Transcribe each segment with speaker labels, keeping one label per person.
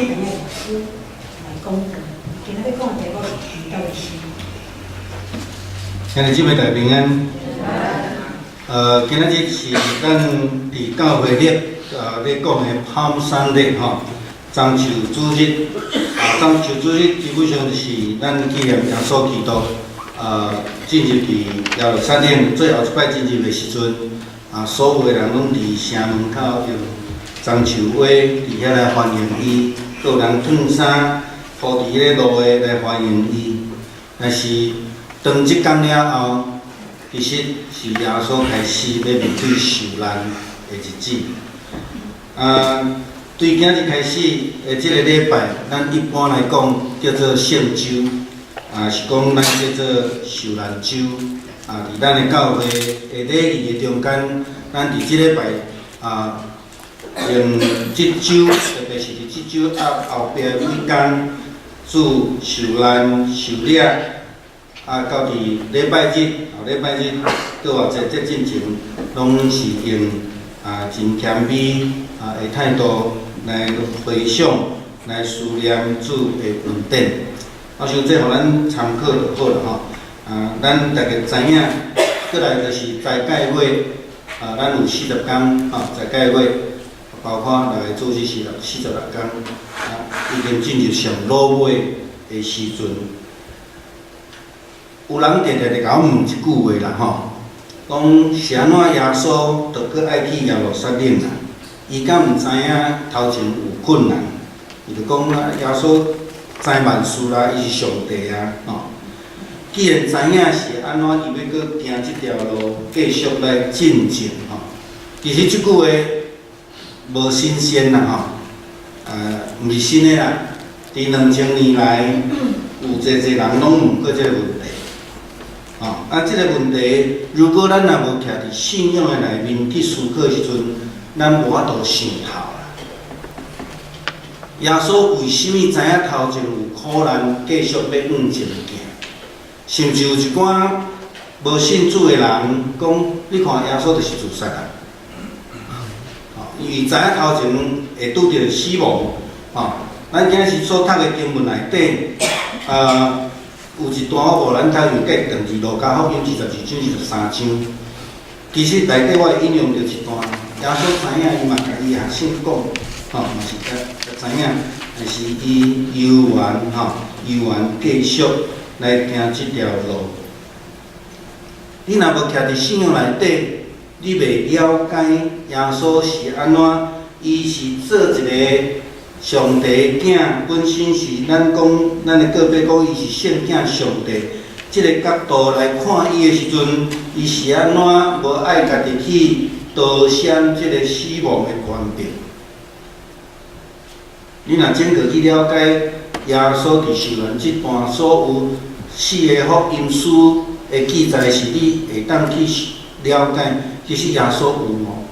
Speaker 1: 請陳牧師來講道。今仔日講的題目是祈禱的心。
Speaker 2: 兄弟姊妹大家平安。今仔日是咱佇教會曆咧講的 Palm Sunday 吼，棕樹主日。啊，棕樹主日基本上就是咱紀念耶穌基督進入佇耶路撒冷最後一擺進入的時陣，啊，所有的人攏佇城門口用棕樹花佇遐來歡迎伊，閣有人褪衫鋪佇彼個路的來歡迎伊。但是當這工了後，其實是耶穌開始欲面對受難的日子。啊，對今日開始的這個禮拜，咱一般來講叫做聖週，啊是講咱叫做受難週。啊，佇咱的教會的禮儀的中間，咱佇這禮拜啊，用這週，特別是佇這週後後壁的幾工，主受難受掠。啊，到佇禮拜日，啊禮拜日閣偌濟節進前，攏是用啊真謙卑啊的態度來回想、來思念主的恩典。我想這予咱參考就好啦吼。啊，咱大家知影，過來就是齋戒月，啊，咱有40工，吼，齋戒月，包括六个主日是46工，啊，已經進入上滷尾的時陣。有人定定會共我問一句話啦吼，講是按怎耶穌著閣愛去耶路撒冷啦？伊敢毋知影頭前有困難？伊就講啊，耶穌知萬事啦，伊是上帝啊，吼。既然知影是按怎，伊欲閣行這條路，繼續來進前吼。其實這句話無新鮮啦吼，毋是新的啦。佇2000年來，有濟濟人攏問過這個問題。吼，啊，這個問題，如果咱若無徛佇信仰的內面去思考的時陣，咱無法度想透啦。耶穌為啥物知影頭前有苦難，繼續欲向前行？甚至有一寡無信主的人講：你看耶穌就是自殺啊！吼，因為知影頭前會拄著死亡。吼，咱今日所讀的經文內底，有一段我無咱讀，因為計長佇路加福音22章23章。其實內底我會引用著一段，耶穌知影伊嘛共伊學生講，吼，嘛是會知影，但是伊猶原吼，猶原繼續來行這條路。你若無徛佇信仰內底，你袂了解耶穌是按怎，伊是做一個上帝囝，本身是咱講，咱的告白講，伊是聖囝上帝。這個角度來看伊的時陣，伊是按怎無愛家己去逃閃這個死亡的權柄？你若整個去了解耶穌佇受難這段所有四個福音書的記載，是你會當去了解，其實耶穌有哦，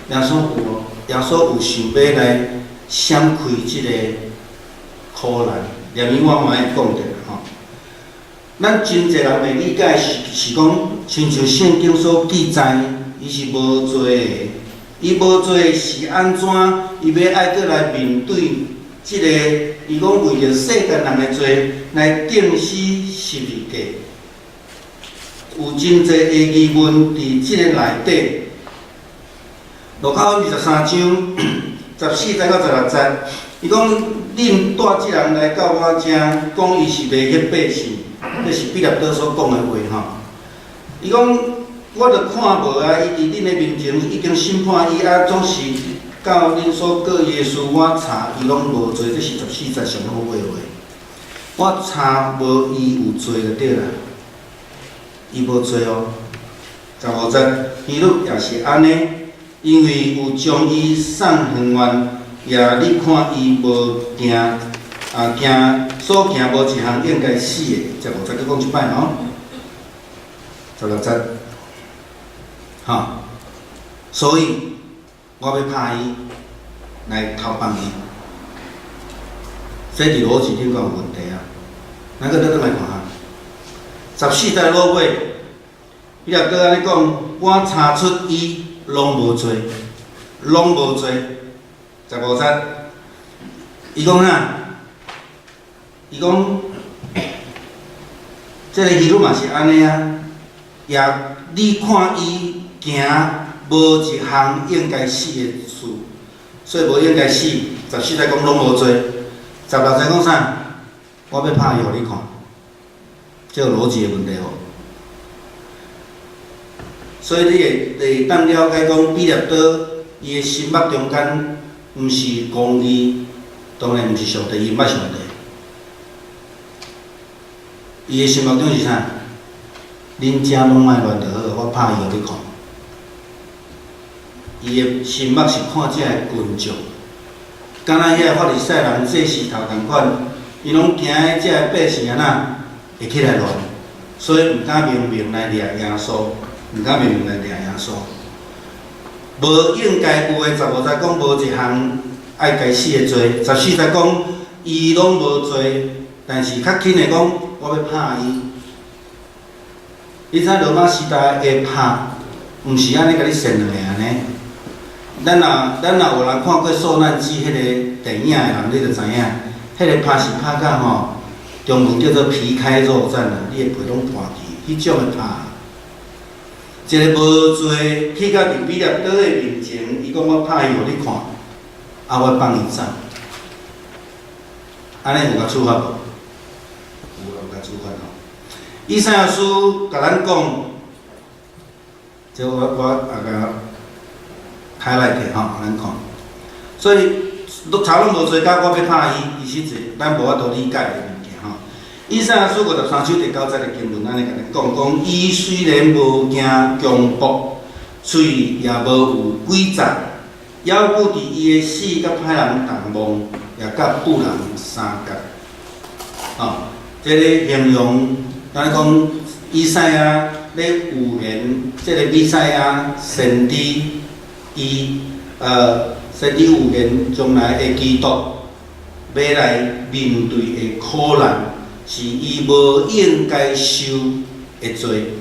Speaker 2: 耶穌有哦，耶穌有想欲來閃開這個苦難，連伊我嘛會講著吼。咱真濟人袂理解是講，親像聖經所記載，伊是無罪的，伊無罪是按怎？伊欲愛閣來面對這個，伊講為著世間人的罪來釘死十字架，有真濟的疑問佇這個內底。路加23章14節到16節，伊講恁帶這人來到我遮，講伊是迷惑百姓，這是彼拉多所講的話吼。伊講我著看無啊，伊佇恁的面前已經審判伊啊，總是到恁所告伊的事，我查伊攏無罪。這是14節上好的話。我查無伊有罪就對啦，伊無罪哦。15節，希律也是按呢，因為有將伊送還願，也你看伊無行啊行所行無一項應該死的。15節閣講一擺吼。16節，吼，所以我欲拍伊來投放伊。這佇邏輯頂有問題啊！咱閣倒轉來看下，14節落尾，彼拉多按呢講，我查出伊攏無罪，攏無罪。15節，伊講啥？伊講，這个希律嘛是按呢啊，也你看伊行無一項應該死的事，所以無應該死。14節講攏無罪，16節講啥？我欲拍伊予你看，這有邏輯的問題無？所以你會會當了解講，彼拉多伊的心目中間，毋是公義，當然毋是上帝，伊毋捌上帝。伊的心目中是啥？恁遮攏莫亂就好，我拍伊予你看。伊的心目是看這个群眾，敢若遐个法利賽人祭司頭仝款，伊攏驚這个百姓按怎會起來亂，所以毋敢明明來掠耶穌，毋敢明明來掠耶穌。無應該有的15節講無一項愛該死的罪，14節講伊攏無罪，但是較輕的講，我欲拍伊。你知羅馬時代的拍，毋是按呢共你扇兩下按呢。咱若有人看過《受難記》彼個電影的人，你就知影，彼個拍是拍甲吼，中文叫做皮開肉綻啊，你的皮攏破去，彼種的拍。一個無罪去到佇彼拉多的面前，伊講我拍伊予你看，啊，我放伊走。按呢有共處罰無？有啊，有共處罰吼。以賽亞書共咱講，這我也共開來者吼，咱看。所以，賊攏無罪，甲我欲拍伊，其實是咱無法度理解的物件吼。以賽亞書53章第9節的經文，按呢共咱講，講伊雖然無驚強暴，喙也無有詭詐，猶閣佇伊的死佮歹人同亡，也佮富人相仝。吼，這个形容，咱講以賽亞咧預言，這个彌賽亞先知，伊先知預言將來的基督欲來面對的苦難，是伊無應該受的罪，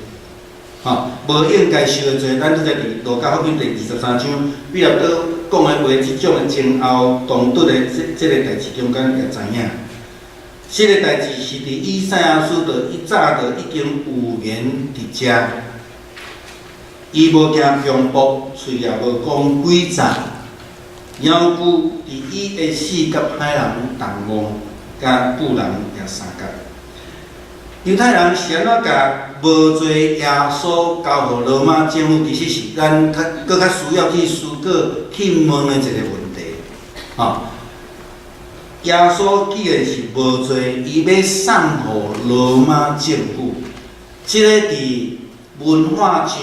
Speaker 2: 吼，無應該受的罪。咱拄才佇路加福音第23章，彼拉多講的話，這種的前後衝突的這個代誌中間也知影。這個代誌是佇以賽亞書就一早就已經預言佇遮，伊無驚強暴，喙也無講詭詐，猶閣佇伊的死佮歹人同亡，佮富人也相仝。猶太人是按怎共無罪耶穌交予羅馬政府？其實是咱較閣較需要去思考、去問的一個問題，吼。耶穌既然是無罪，伊欲送予羅馬政府，這個佇文化上，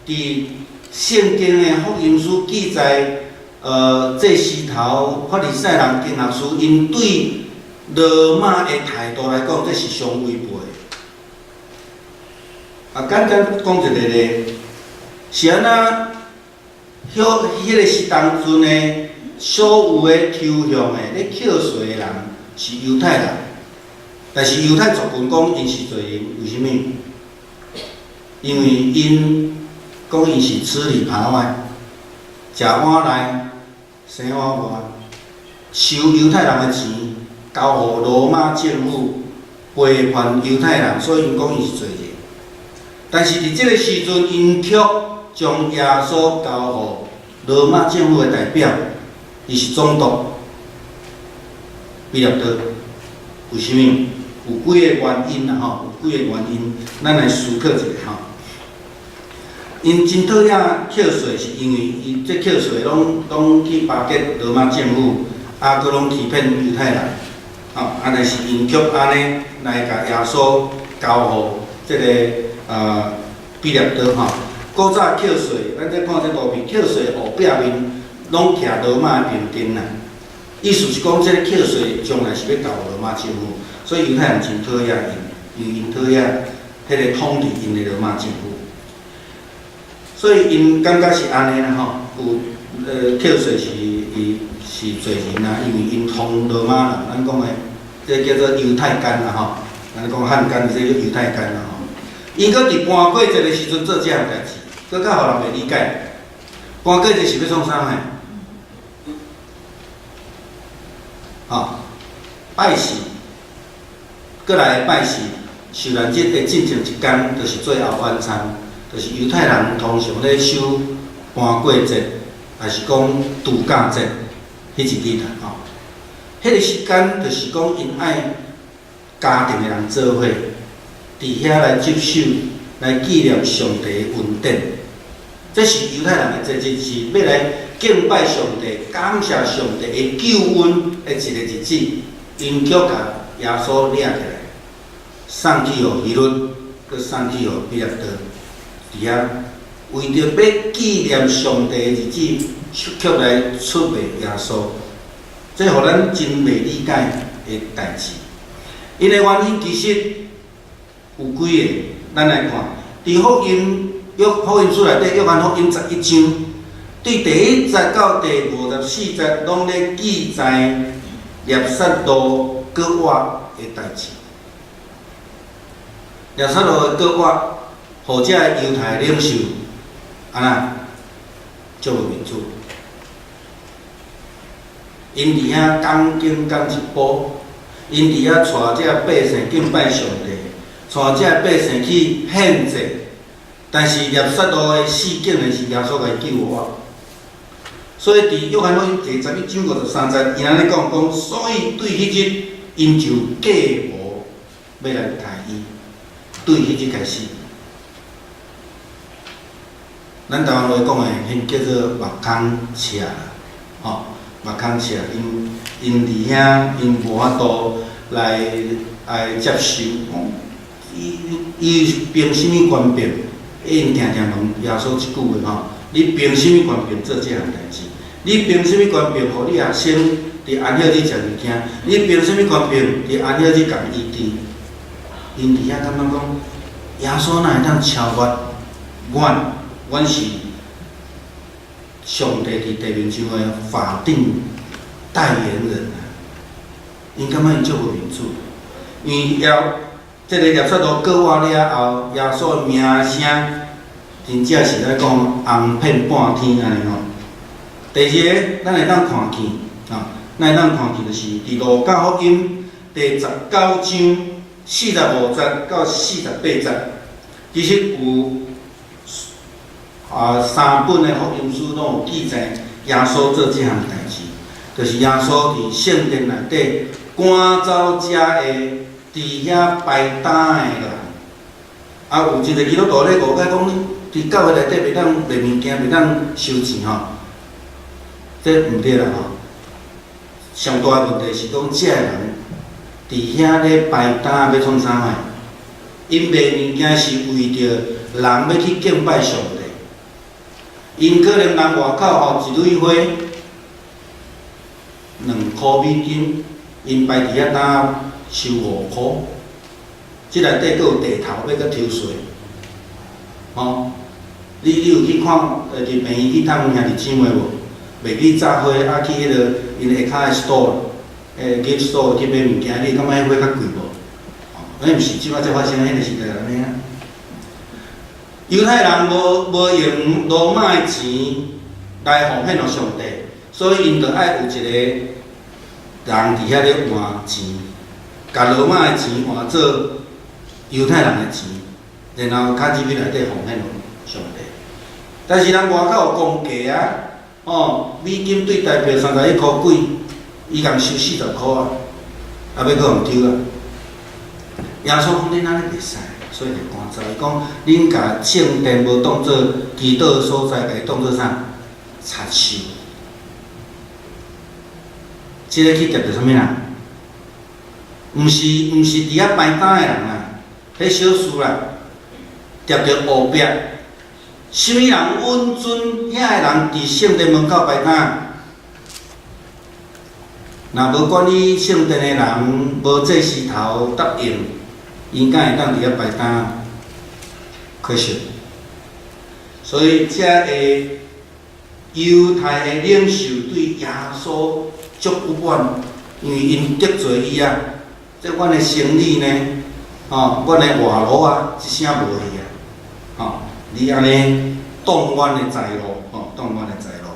Speaker 2: 佇聖經的福音書記載，祭司頭、法利賽人、經學師，𪜶對羅馬的態度來講，這是相違背的。啊，簡單講一個例，是按怎？彼個時當陣的所有的抽象的咧扣稅的人是猶太人，但是猶太族群講𪜶是罪人，為啥物？因為𪜶講𪜶是吃裡扒外，食碗內，生碗外，收猶太人的錢，交予羅馬政府，背叛猶太人，所以𪜶講𪜶是罪人。但是佇這个時陣，𪜶卻將耶穌交予羅馬政府的代表，伊是總督彼拉多。為啥物？有幾个原因啦吼，有幾个原因，咱來思考一下吼。𪜶真討厭扣稅，是因為伊這扣稅攏去巴結羅馬政府，啊，閣攏欺騙猶太人，吼，啊，但是𪜶卻按呢來共耶穌交予這个彼拉多吼。古早扣稅，咱這看這圖片，扣稅後壁面攏徛羅馬的兵丁啦。意思是講，這个扣稅將來是欲交予羅馬政府，所以猶太人真討厭𪜶，因為𪜶討厭彼个統治𪜶的羅馬政府。所以𪜶感覺是按呢啦吼，有扣稅是伊是罪人啊，因為𪜶通羅馬人，咱講的這叫做猶太奸啦吼，咱講漢奸，這叫猶太奸啦吼。伊閣佇盤粿節的時陣做這項代誌，閣較予人袂理解。盤粿節是欲創啥呢？吼，拜四，閣來拜四，受難日的進前一工，就是最後晚餐，就是猶太人通常咧守盤過節，抑是講度假節，彼一日啦，吼。彼個時間就是講𪜶愛家庭的人做伙，佇遐來接受、來紀念上帝的恩典。這是猶太人的節日，是欲來敬拜上帝、感謝上帝的救恩的一個日子。𪜶卻共耶穌領起來，送去予希律，閣送去予彼拉多，佇遐為著欲紀念上帝的日子，卻來出賣耶穌。這予咱真袂理解的代誌。𪜶的原因其實有幾个，咱來看，佇福音約福音書內底，約翰福音11章，對第一節到第54節，攏咧記載拉撒路閣活的代誌。拉撒路的閣活，予這个猶太領袖按怎足無面子。𪜶佇遐講經講一晡，𪜶佇遐帶這百姓敬拜上帝，帶這百姓去獻祭，但是拉撒路的死竟然是耶穌共伊救活。所以佇約翰福音第11章53節，伊按呢講講，所以對彼日，𪜶就計謀欲來刣伊。對彼日開始，咱台灣話講的，彼叫做目空赤啦，吼，目空赤，𪜶𪜶佇遐，𪜶無法度來接受，伊伊憑啥物權柄？𪜶定定問耶穌這句話吼，你憑啥物權柄做這項代誌？你憑啥物權柄，予你學生佇安息日食物件？你憑啥物權柄佇安息日共醫治？𪜶佇遐感覺講，耶穌哪會當超越阮？阮是上帝佇地面上的法定代言人啊！𪜶感覺𪜶足無面子，因為要這个拉撒路閣活了後，耶穌的名聲真正是咧講紅遍半天按呢吼。第二个，咱會當看見，啊，咱會當看見就是佇路加福音第19章45節到48節，其實有三本的福音書攏有記載耶穌做這項代誌，就是耶穌佇聖殿內底趕走遮个佇遐擺擔的人。啊，有一个基督徒咧誤解講，佇教會內底袂當賣物件，袂當收錢吼，這毋對啦吼。上大的問題是講，這个人佇遐咧擺擔欲創啥物？𪜶賣物件是為著人欲去敬拜上帝。𪜶可能人外口吼一蕊花2箍美金，𪜶擺佇遐擔收5箍。這內底閣有地頭欲閣抽稅，吼！你有去看，佇病院去探阮兄弟姊妹無？袂去紮花，啊去彼个𪜶下跤的 store，gift store 去買物件，你感覺彼花較貴無？吼，彼毋是這擺才發生，彼个時代按呢啊。猶太人無用羅馬的錢來奉獻予上帝，所以𪜶就愛有一个人佇遐咧換錢，共羅馬的錢換做猶太人的錢，然後較入去內底奉獻予上帝。但是人外口有公價啊，吼，美金對台幣31箍幾，伊共收40箍啊，啊欲閣予人抽啊。耶穌講恁按呢袂使，所以就趕走。伊講恁共聖殿無當做祈禱的所在，共伊當做啥？賊廡。這个去諜著啥物人？毋是佇遐擺擔的人啊，彼小事啦，諜著後壁，啥物人允准遐个人佇聖殿門口擺擔？若無管理聖殿的人，無祭司頭答應，𪜶敢會當佇遐擺擔？可惜。所以這个猶太的領袖對耶穌足不滿，因為𪜶得罪伊啊。這阮的生意呢，吼，阮的活路啊，一聲無去啊，吼，你按呢擋阮的財路，吼，擋阮的財路。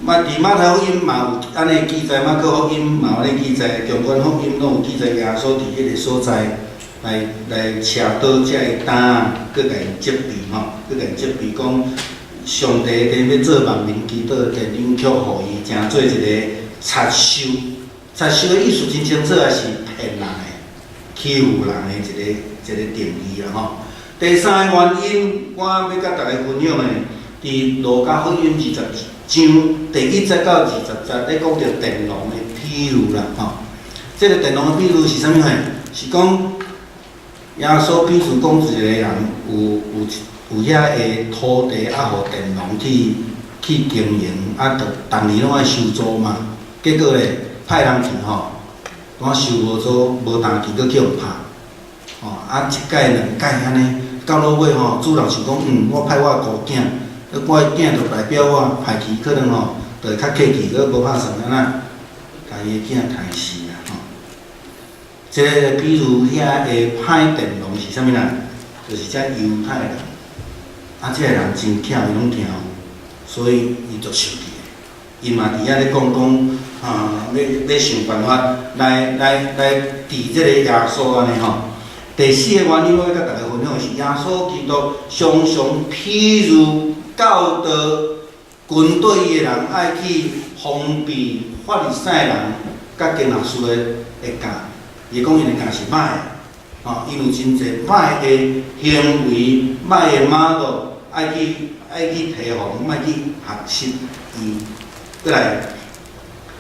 Speaker 2: 嘛，佇馬太福音嘛有按呢記載，馬可福音嘛有按呢記載，共觀福音攏有記載耶穌佇彼個所在來車倒這个擔，閣共𪜶責備吼，閣共𪜶責備講，上帝佇欲做萬民祈禱的殿長，卻予伊成做一個賊收。賊收的意思真清楚，也是騙人的、欺負人的一個定義啦吼。第三個原因，我欲佮大家分享的，佇路加福音20章第1節到20節，咧講著佃農的比喻啦吼。這個佃農的比喻是啥物貨？是講耶穌比喻講一個人有遐个土地啊，予佃農去經營，啊，著逐年攏愛收租嘛。結果咧，派人去吼，拄收無租，無當期，閣去予拍。吼，啊，一擺兩擺按呢，到落尾吼，主人想講，我派我的孤囝，我的囝就代表我派去，可能吼，就會較客氣，閣無拍算按怎，共伊的囝刣死啦吼。這個比喻遐个歹佃農是啥物人？就是這猶太人。啊，這个人真巧，伊攏聽有，所以伊就生氣。伊嘛佇遐咧講講，啊，欲想辦法來治這個耶穌按呢吼。第四個原因，我欲佮大家分享的是，耶穌基督常常譬喻教導軍隊的人愛去防備法利賽人佮經學士的教。伊講𪜶的教是歹的，吼，𪜶有真濟歹的行為、歹的 model，愛去提防，莫去學習伊。過來，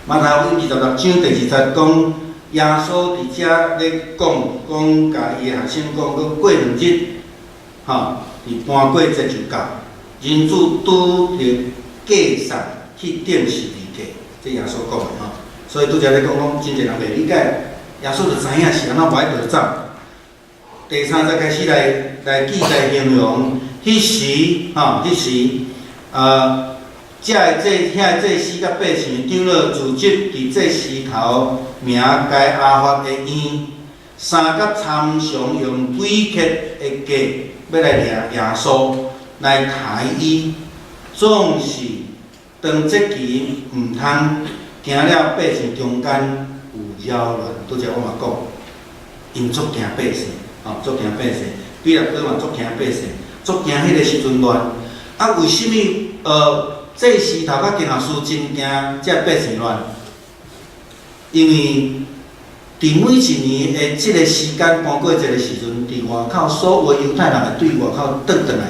Speaker 2: 馬太福音26章第2節講，耶穌佇遮咧講，講共伊的學生講，閣過兩日，吼，佇盤過節就到，人子拄著架送去釘十字架，這耶穌講的吼。所以拄才咧講講，真濟人袂理解，耶穌就知影是按怎無愛逃走。第三節開始來記載形容，彼時吼，彼時，這个祭遐个祭司佮百姓長老聚集佇祭司頭名該亞法的院，三甲參詳用詭譎的計，欲來掠耶穌，來刣伊。總是當節期毋通，驚了百姓中間有擾亂。拄才我嘛講，𪜶足驚百姓，吼，足驚百姓。彼拉多嘛足驚百姓，足驚彼个時陣亂。啊，為啥物祭司頭佮經學士真驚這百姓亂？因為佇每一年的這個時間，盤過節的時陣，佇外口所有猶太人會對外口轉轉來，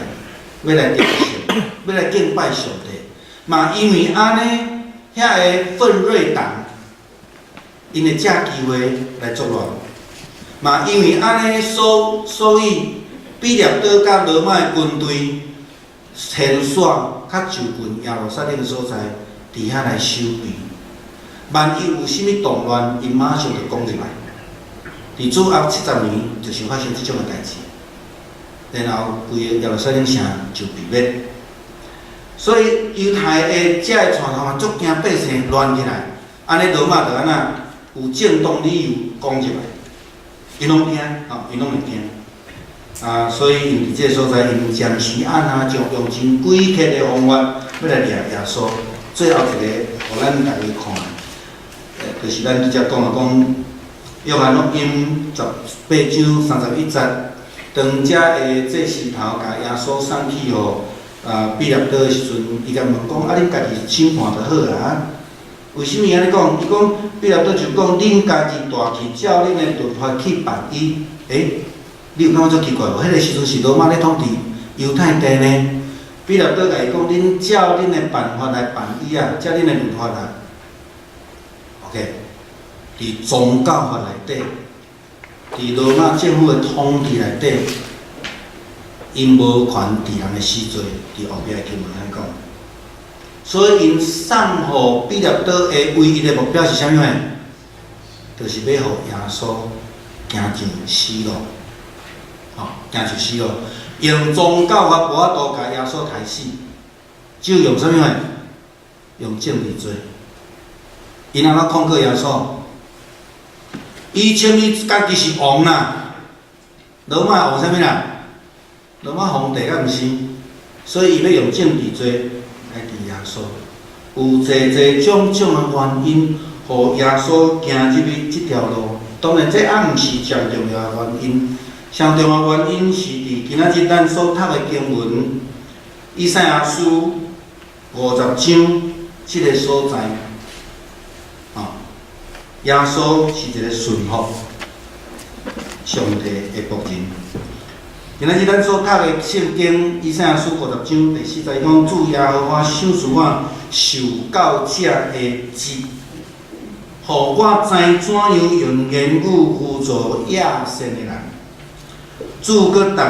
Speaker 2: 欲來朝聖，欲來敬拜上帝。嘛因為按呢，遐个奮銳黨，𪜶會藉機會來作亂。嘛因為按呢，所以彼拉多佮羅馬的軍隊遷徙較就近耶路撒冷的所在，佇遐來守備。萬一有啥物動亂，𪜶馬上就攻入來。佇主後70年，就是發生這種的代誌，然後規个耶路撒冷城就被滅。所以猶太的這个傳統嘛，足驚百姓亂起來，按呢羅馬就按怎有正當理由攻入來，𪜶攏驚，吼，𪜶攏會驚。啊，所以𪜶佇這个所在，𪜶暫時按怎將用真詭譎的方法，欲來掠耶穌。最後一个，予咱大家看，就是咱拄才講的講，約翰福音18章31節，當這个祭司頭共耶穌送去予彼拉多的時陣，伊共問講：啊，恁家己審判就好啊。為啥物按呢講？伊講彼拉多就講：恁家己帶去，照恁的律法去辦伊。欸，你有感覺足奇怪無？彼个時陣是羅馬咧統治猶太地呢。彼拉多共伊講：恁照恁的辦法來辦伊啊，照恁的律法啊。OK，佇宗教法內底，佇羅馬政府的統治內底，𪜶無權治人的死罪，佇後壁的經文按呢講。所以𪜶送予彼拉多的唯一的目標是啥物貨？就是欲予耶穌行上死路，吼，行上死路，用宗教法無法度共耶穌刣死，只有用啥物貨？用政治罪。𪜶按怎控告耶穌？伊稱伊家己是王啦，羅馬王啥物啦？羅馬皇帝敢毋是？所以伊欲用政治罪來治耶穌。有濟濟種種的原因，予耶穌行入去這條路。當然，這猶毋是上重要的原因。上重要的原因是佇今仔日咱所讀的經文，以賽亞書50章這个所在，耶穌是一个順服上帝的僕人。今仔日咱所讀的聖經，以賽亞書50章第4節講：主耶和華賞賜我受教者的舌，予我知怎樣用言語輔助野善的人。主閣逐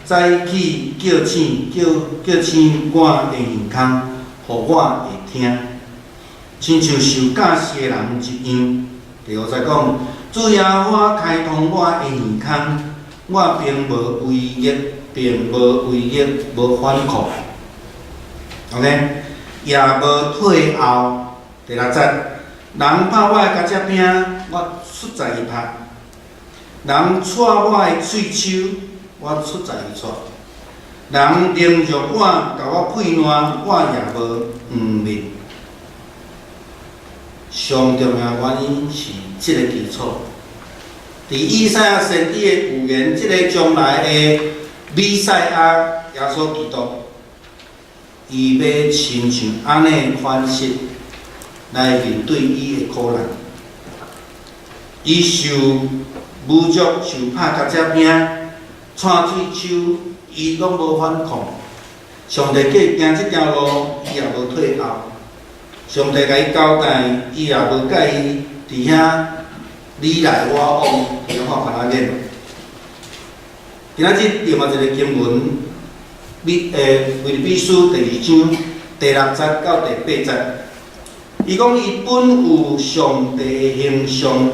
Speaker 2: 早起叫醒，叫叫醒我的耳孔，予我會聽，親像受教示的人一樣。第5節講：主耶和華開通我的耳孔，我並無違逆，並無違逆，無反抗。OK，也無退後。第6節，人拍我的鉸蔗餅，我出在伊拍；人掣我的喙鬚，我出在伊掣；人凌辱我，共我屁爛，我也無掩面。上重要原因是這个基礎。佇以賽亞先知的預言，這个將來的彌賽亞耶穌基督，伊欲親像按呢款式來面對伊的苦難。伊受侮辱、受拍鉸蔗餅、掣喙鬚，伊攏無反抗。上帝叫伊行這條路，伊也無退後。上帝共伊交代，伊也無佮伊佇遐你來我往，佇遐看看眼。今仔日另外一个經文，腓立比書第2章第6節到第8節，伊講伊本有上帝的形象，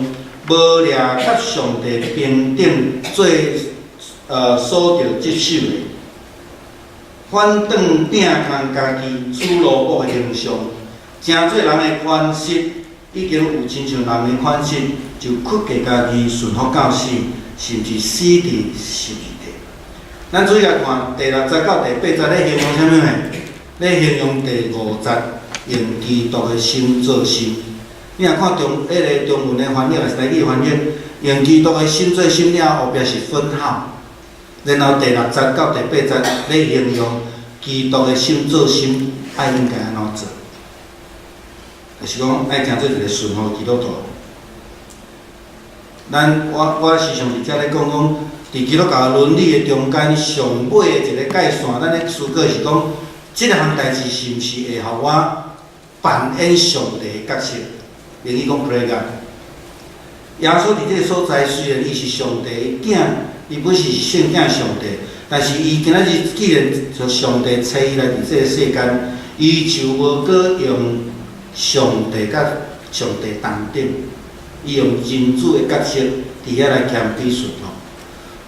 Speaker 2: 無掠佮上帝平等做所著執守的，反轉摒空家己，取奴僕的形象，成做人的款式，已經有親像人的款式，就屈低家己，順服到死，甚至死佇十字架。咱注意來看第6節到第8節咧形容啥物呢？咧形容第5節用基督的心做心。你若看中彼个中文的翻譯，抑是台語翻譯，用基督的心做心了，後壁是分號。然後第6節到第8節咧形容基督的心做心，愛應該按怎做？就是講愛成做一个順服基督徒。咱我我時常佇遮咧講講，佇基督教倫理的中間，上尾的一个界線，咱咧思考是講，這項代誌是毋是會予我扮演上帝的角色？英語講 play God。耶穌佇這个所在，雖然伊是上帝的囝，伊本是聖囝上帝，但是伊今仔日既然就上帝差伊來佇這个世間，伊就無閣用上帝佮上帝同等，伊用人子的角色佇遐來謙卑順服。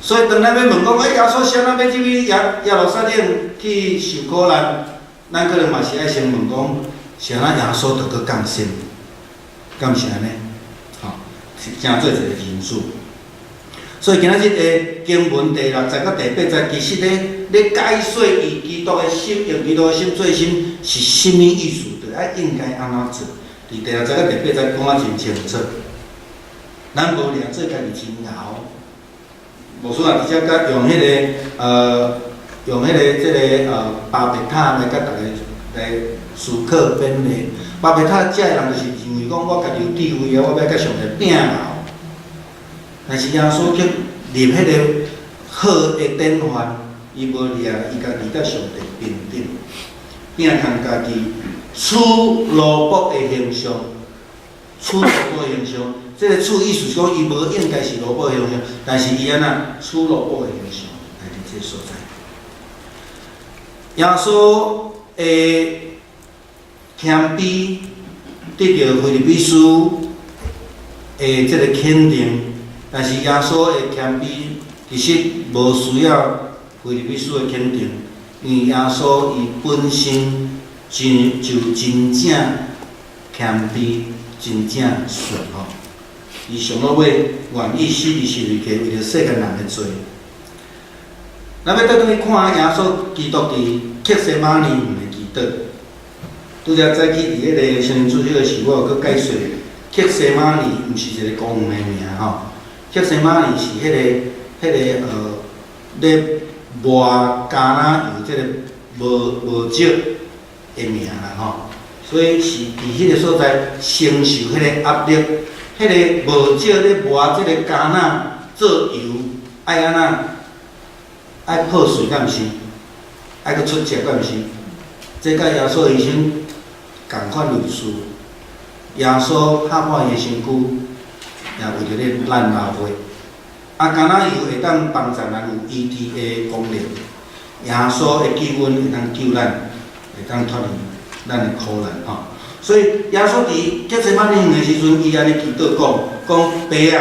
Speaker 2: 所以當咱欲問講，欸，耶穌啥物欲入去耶路撒冷去受苦難，咱可能嘛是愛先問講，啥物耶穌著閣降生，敢毋是按呢？吼，是成做一个人子。所以今仔日的經文第6節到第8節，其實咧解說以基督的心，用基督的心做心是啥物意思？著愛應該按怎做？佇第6節到第8節講啊真清楚。咱無掠做家己真𠢕，無輸啊，直接佮用彼个用彼个這个巴別塔來佮逐家來思考勉勵。巴別塔遮的人就是認為講，我家己有智慧啊，我欲佮上帝拼𠢕。但是耶穌卻立彼個好的典範，伊無掠伊家己佮上帝平等，摒空家己，取奴僕的形象，取奴僕的形象。這个取意思是講，伊無應該是奴僕的形象，但是伊按怎取奴僕的形象來佇這个所在。耶穌的謙卑得著腓立比書的這个肯定，但是耶穌的謙卑其實無需要腓立比書的肯定，因為耶穌伊本身真就真正謙卑，真正順服。伊上落尾願意死佇十字架，為著世間人的罪。咱欲倒轉去看耶穌基督佇客西馬尼園的祈禱。拄才早起佇彼個聖靈主日的時，我有閣解說，客西馬尼毋是一個公園的名吼，客西馬尼是彼個咧磨橄欖油這個磨石的名啦吼，所以是佇彼個所在承受彼個壓力，彼個磨石咧磨這個橄欖做油，愛按怎？愛破碎敢毋是？愛閣出汁敢毋是？這佮耶穌醫生仝款類似，耶穌拍破伊的身軀，也為著咧咱流血。啊，橄欖油會當幫助咱有醫治的功能。耶穌的救恩會當救咱，會當脫離咱的苦難吼。所以耶穌佇客西馬尼園的時陣，伊按呢祈禱講：講爸啊，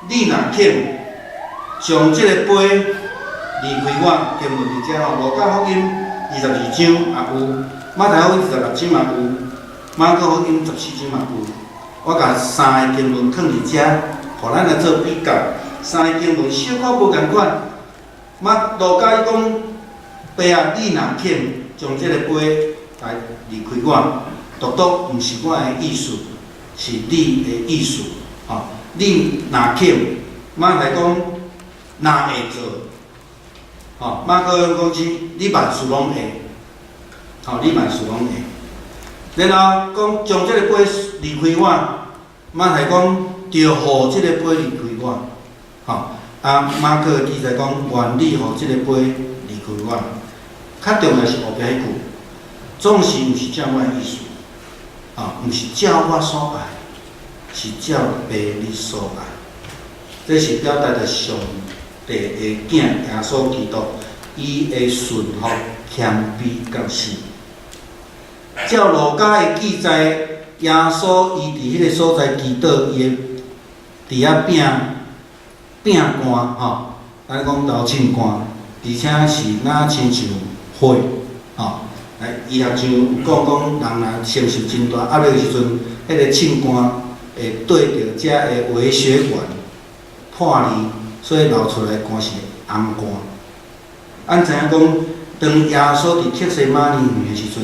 Speaker 2: 你若肯將這個杯離開我，經文佇遮吼，路加福音22章也有，馬太福音26章嘛有，馬可福音14章嘛有。我共三个經文囥佇遮，予咱來做比較。三个經文小可無仝款。馬路加伊講：爸啊，你若肯將這個杯來離開我，獨獨毋是我的意思，是你的意思。吼，你若肯，馬太講若會做，吼，馬可講是你萬事攏會，吼，你萬事攏會。然後講將這個杯離開我，馬太講著予這個杯離開我，吼，啊，馬可記載講願你予這個杯離開我。較重要是後壁彼句，總是毋是照我的意思，啊，毋是照我所愛，是照爸你所愛。這是表達著上帝的囝耶穌基督，伊的順服、謙卑佮死。照路加的記載，耶穌伊佇彼個所在祈禱，伊的佇遐拚拚汗吼，咱講流凊汗，而且是若親像血吼。來，醫學上有講講，人若承受真大壓力的時陣，彼個凊汗會對著遮的微血管破裂，所以流出來汗是紅汗。咱知影講，當耶穌佇客西馬尼園的時陣，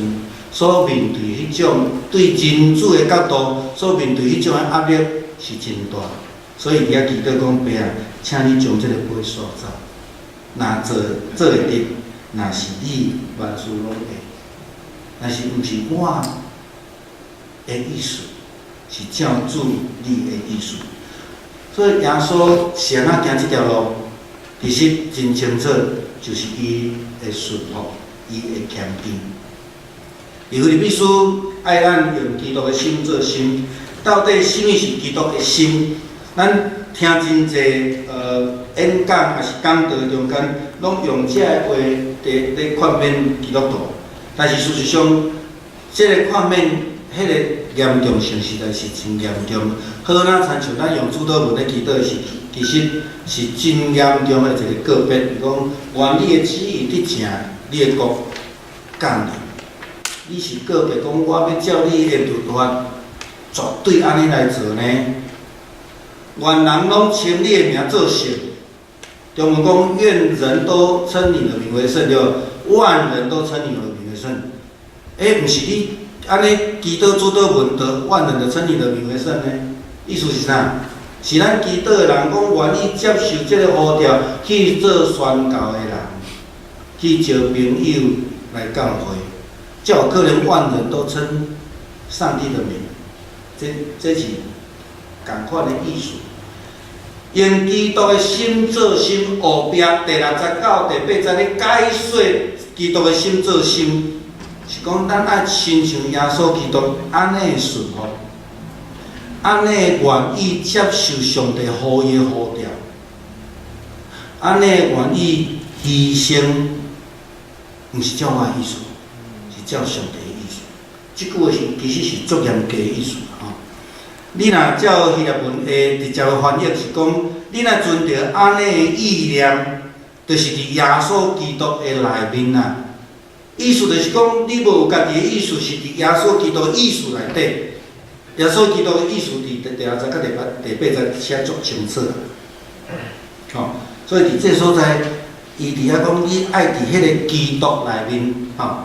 Speaker 2: 所面對彼種對人子的角度，所面對彼種的壓力是真大，所以伊遐祈禱講：爸啊，請你將這個杯刷走。若做做會得，若是你萬事攏會，但是毋是我的意思，是照主你的意思。所以耶穌是按怎行這條路，其實真清楚，就是伊的順服，伊的謙卑。腓立比書愛咱用基督的心做心，到底啥物是基督的心？咱聽真濟演講抑是講道中間，攏用這個話佇咧勸勉基督徒。但是事實上，這个勸勉，彼个嚴重性實在是真嚴重。好若親像咱用主禱文咧祈禱時，其實是真嚴重的一個告別。伊講願你的旨意得成，你的國降臨。你是告別講，我欲照你的律法，絕對按呢來做呢。願人攏稱你的名做聖。中文講，願人都稱你的名為聖，對無？萬人都稱你的名為聖。欸，毋是你按呢祈禱主禱文，就萬人就稱你的名為聖呢？意思是啥？是咱祈禱的人講願意接受這個呼召去做宣教的人，去招朋友來教會，才有可能萬人都稱上帝的名。這是仝款的意思。用基督的心做心，後壁第六節到第八節咧解說基督的心做心，是講咱愛親像耶穌基督按呢順服，按呢願意接受上帝予伊的呼召，按呢願意犧牲，毋是照我的意思，是照上帝的意思。這句話是其實是足嚴格的意思吼。你若照希臘文的直接的翻譯是講，你若存著按呢的意念，就是佇耶穌基督的內面啊。意思就是講，你無有家己的意思，是佇耶穌基督的意思內底。耶穌基督的意思佇第六節佮第八節寫足清楚。吼，所以佇這所在，伊佇遐講，你愛佇彼个基督內面，吼，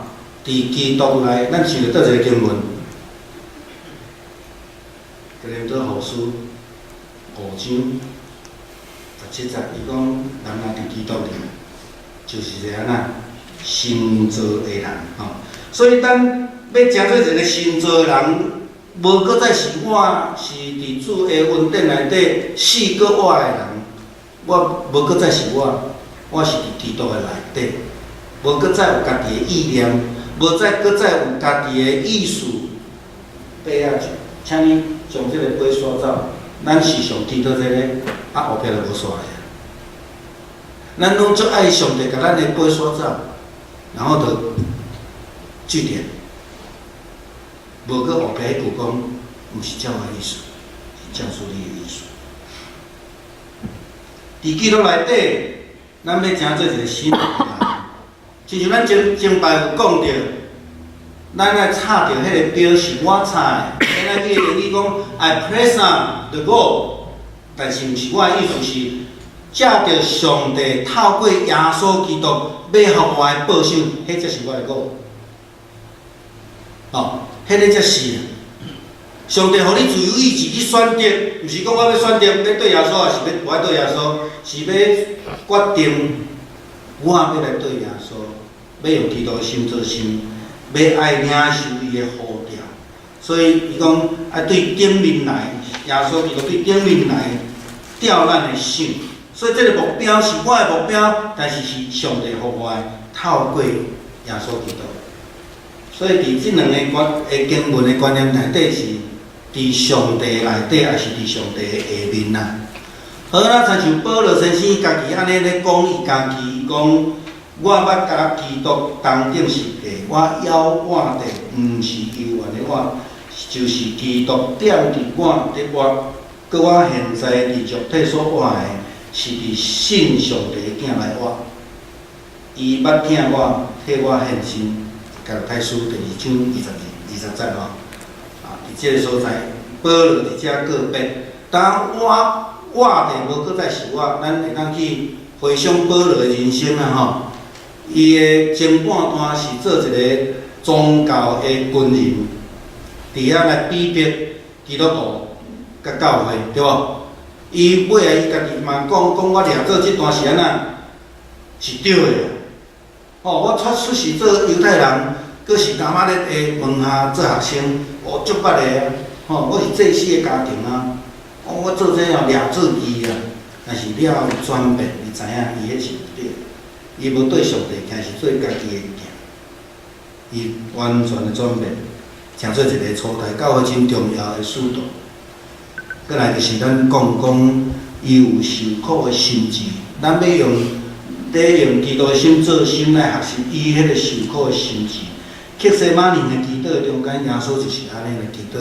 Speaker 2: 佇基督內，咱想著佗一個經文？哥林多後書五章十七節，伊講人若佇基督裡，就是一個按怎新造的人吼。所以咱欲成做一個新造的人，無閣再是我是佇主的恩典內底死閣活的人，我無閣再是我，我是佇基督的內底，無閣再有家己的意念，無再閣再有家己的意思。伯仔，請你將這个杯刷走，咱時常祈禱這个，啊後壁就無刷的。咱攏足愛上帝共咱的杯刷走，然後就句點。無閣後壁彼句講，毋是照我的意思，是照主你的意思。佇基督內底，咱欲成做一個新的人。親像咱前前擺有講著，咱愛插著彼个標是我插的。咱愛記得你講，I press on the goal，但是毋是我的意思是，藉著上帝透過耶穌基督欲予我的報酬，彼才是我的 goal。哦，彼个才是。上帝予你自由意志去選擇，毋是講我欲選擇欲綴耶穌，抑是欲無愛綴耶穌，是欲決定我欲來綴耶穌，欲用基督的心做心，欲愛領受伊的呼召。所以伊講愛對頂面來，耶穌基督對頂面來吊咱的想。所以這个目標是我的目標，但是是上帝予我的，透過耶穌基督。所以佇這兩个觀的經文的觀念內底是佇上帝內底，抑是佇上帝的下面啦。好啦，親像保羅先生家己按呢咧講，伊家己講，我捌佮基督同釘十架，我猶活著，毋是猶原的我，就是基督踮佇我佇活，閣我現在佇肉體所活的，是佇信上帝的囝來活。伊捌疼我，替我獻身。加拉太書第二章22、20節吼，啊，佇這个所在，保羅佇遮告別。當我活著無閣再是我，咱會當去回想保羅的人生啊吼。伊的前半段是做一个宗教的軍人，佇遐來逼迫基督徒佮教會，對無？伊尾仔伊家己嘛講，講我掠做這段是按怎，是對的。哦，我出出世做猶太人，閣是迦瑪列的門下做學生，哦，足捌的啊！吼，我是祭司的家庭啊，哦，我做這哦掠做義啊，但是了後轉變，伊知影伊彼是毋對，伊無對上帝行，是對家己的行，伊完全的轉變，成做一個初代教會真重要的使徒。閣來就是咱講講，伊有受苦的心志，咱欲用咧用基督的心做心來學習伊彼個受苦的心志。客西馬尼的祈禱中間，耶穌就是按呢來祈禱。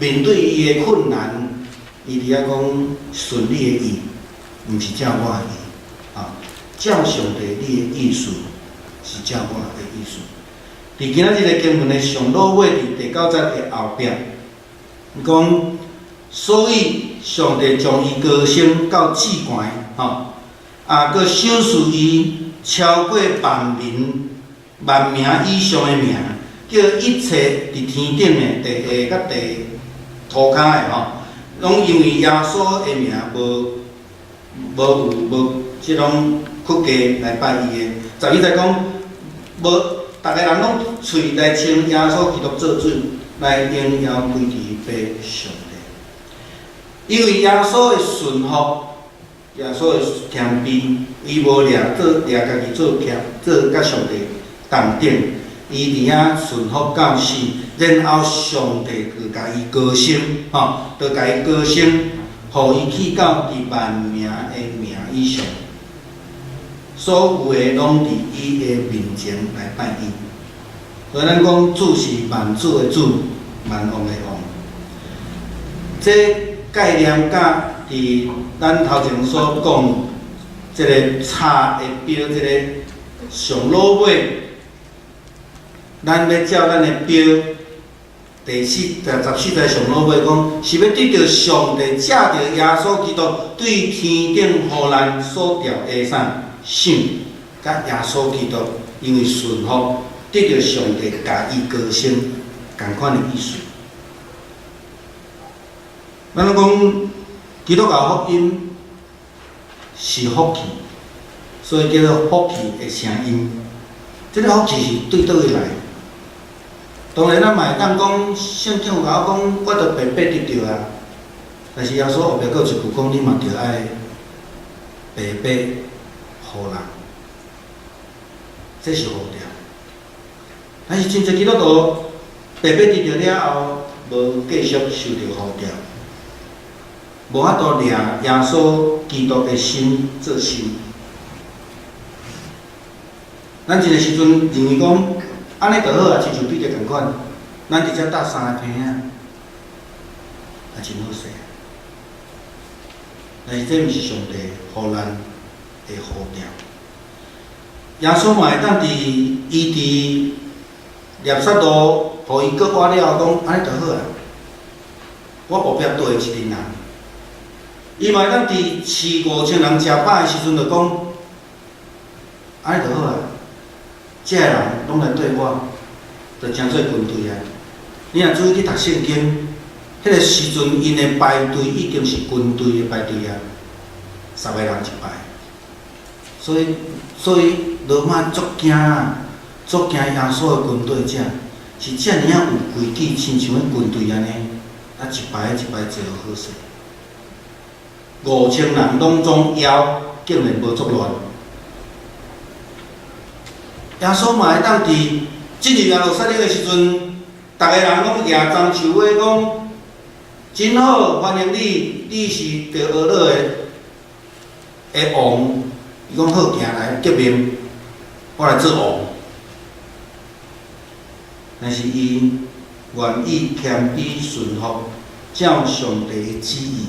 Speaker 2: 面對伊的困難，伊佇遐講順你的意，毋是照我的意，啊，照上帝你的意思是照我的意思。佇今仔日的經文的上落尾，佇第九節的後壁，伊講，所以上帝將伊高升到至懸，吼，啊，閣賞賜伊超過萬民、萬名以上的名，叫一切佇天頂的、地下佮地塗跤的吼，攏因為耶穌的名無無有無這種屈膝來拜伊的。11節講，無逐个人攏喙來稱耶穌基督做主，來榮耀歸佇父上帝。因為耶穌的順服，耶穌的謙卑，伊無掠做掠家己做謙做佮上帝同等，伊佇遐順服到死，然後上帝就共伊高升，吼，就共伊高升，予伊去到佇萬名的名以上，所有的攏佇伊的面前來拜伊。所以咱講主是萬主的主，萬王的王。這概念佮佇咱頭前所講，這个插的標，這个上落尾，咱欲照咱的標，第四第14節上落尾講，是欲得著上帝藉著耶穌基督對天頂予咱所調的啥賞，佮耶穌基督因為順服得著上帝共伊高升仝款的意思。咱攏講基督教福音是福氣，所以叫做福氣的聲音。這个福氣是對佗位來？當然，咱嘛會當講，聖經有共我講，我著白白得著啊。但是耶穌後壁閣有一句講，你嘛著愛白白予人，這是呼召。但是真濟基督徒白白得著了後，無繼續受著呼召，無法度掠耶穌基督的心做心。咱這个時陣認為講，按呢就好啊，親像彼得仝款，咱佇遮搭三個棚仔，也真好勢啊。但是這毋是上帝予咱的呼召。耶穌嘛會當佇伊佇拉撒路，予伊復活了後，講按呢就好啊。我後壁缀一群人，伊嘛會當佇飼5000人食飽的時陣就講，按呢就好啊。這个人攏來綴我，就成做軍隊啊！你若注意去讀聖經，彼个時陣𪜶的排隊已經是軍隊的排隊啊，10個人一排。所以羅馬足驚啊，足驚耶穌的軍隊者，是遮爾仔有規矩，親像彼軍隊按呢，啊一排一排坐好勢。5000人攏總枵，竟然無作亂。耶穌嘛會當佇進入耶路撒冷的時陣，逐个人攏舉棕樹花講，真好，歡迎你，你是著呵咾的王。伊講好，行來革命，我來做王。但是伊願意謙卑順服，照上帝的旨意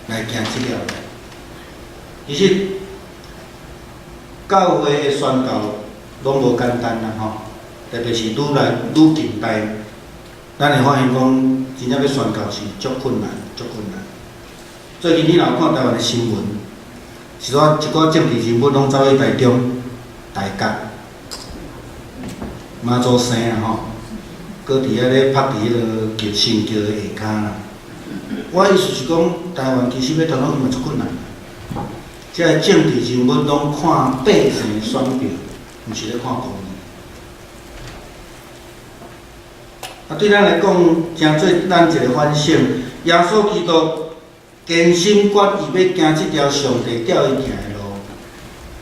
Speaker 2: 來行這條路。其實教會的宣教攏無簡單啦吼，特別是愈來愈近代，咱會發現講，真正欲宣教是足困難，足困難。最近你若有看台灣的新聞，是說一寡政治人物攏走去台中、大甲、媽祖生啊吼，閣佇遐咧拍佇彼个橋新橋的下跤啦。我意思是講，台灣其實欲傳福音嘛足困難。這个政治人物攏看百姓的選票，毋是咧看公義。啊，對咱來講，誠做咱一个反省。耶穌基督堅心決意欲行這條上帝叫伊行的路。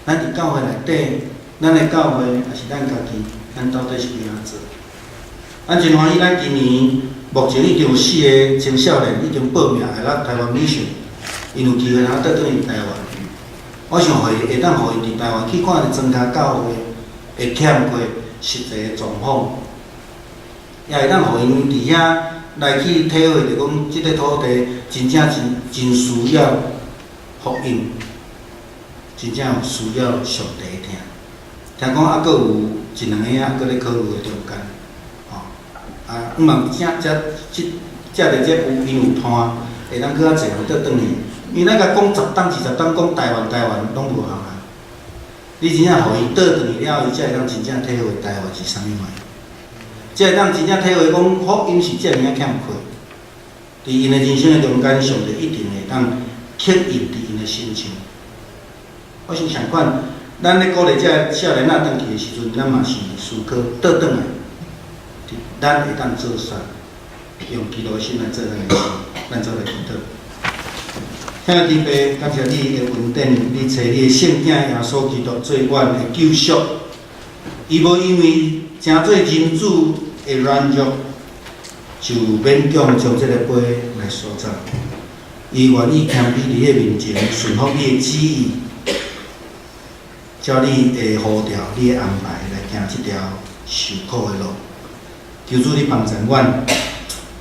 Speaker 2: 咱佇教會內底，咱的教會抑是咱家己，咱到底是欲按怎做？咱真歡喜，咱今年目前已經有四个青少年已經報名來咱台灣 mission，𪜶有機會通倒轉去台灣。我想予伊會當予𪜶佇台灣去看著莊跤教會會欠缺實際的狀況，也會當予𪜶佇遐來去體會著講，這个土地真正真真需要福音，真正有需要上帝的疼。聽講猶閣有一兩个猶閣咧考慮的中間，吼，啊，毋望正遮這遮著這有𪜶有伴，會當閣較濟人倒轉去。因為咱共講10冬20冬講台灣台灣攏無效啊！你真正予伊倒轉去了後，伊才會當真正體會台灣是啥物物，才會當真正體會講福音是遮爾仔欠缺。佇𪜶的人生的中間，上帝一定會當刻印佇𪜶的身上。我想相款，咱咧鼓勵這少年仔轉去的時陣，咱嘛是思考倒轉來，咱會當做啥？用基督的心來做咱的事，咱做來祈禱。親愛的天父，感謝你的恩典，你差你的聖子耶穌基督做阮的救贖。伊無因為成做人子的軟弱，就勉強將這个杯來掃走。伊願意謙卑佇你的面前，順服你的旨意，照你的呼召、你的安排來行這條受苦的路。求主你幫助阮，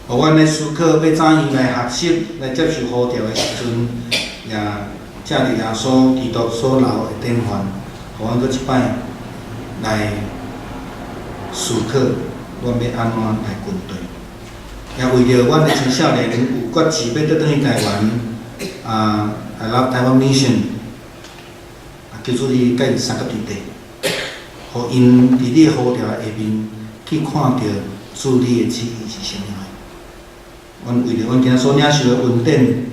Speaker 2: 予阮咧思考欲怎樣來學習、來接受呼召的時陣，也藉著耶穌基督所留的典範，予阮閣一擺來思考，阮欲按怎來跟隨。也為著阮的青少年有決志欲倒轉去台灣，啊，來到台灣 mission，啊，求主你佮𪜶相佮佇底，予予𪜶佇你的呼召下面去看著主你的旨意是啥物款。阮為著阮今仔所領受的恩典，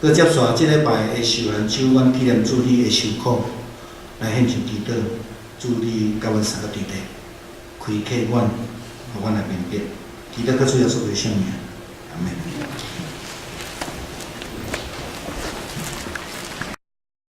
Speaker 2: 閣接續這禮拜的受難週，阮紀念主你的受苦，來獻上祈禱，主你佮阮相佮對齊，開啟阮，予阮來明白。祈禱靠主耶穌的聖名，阿門。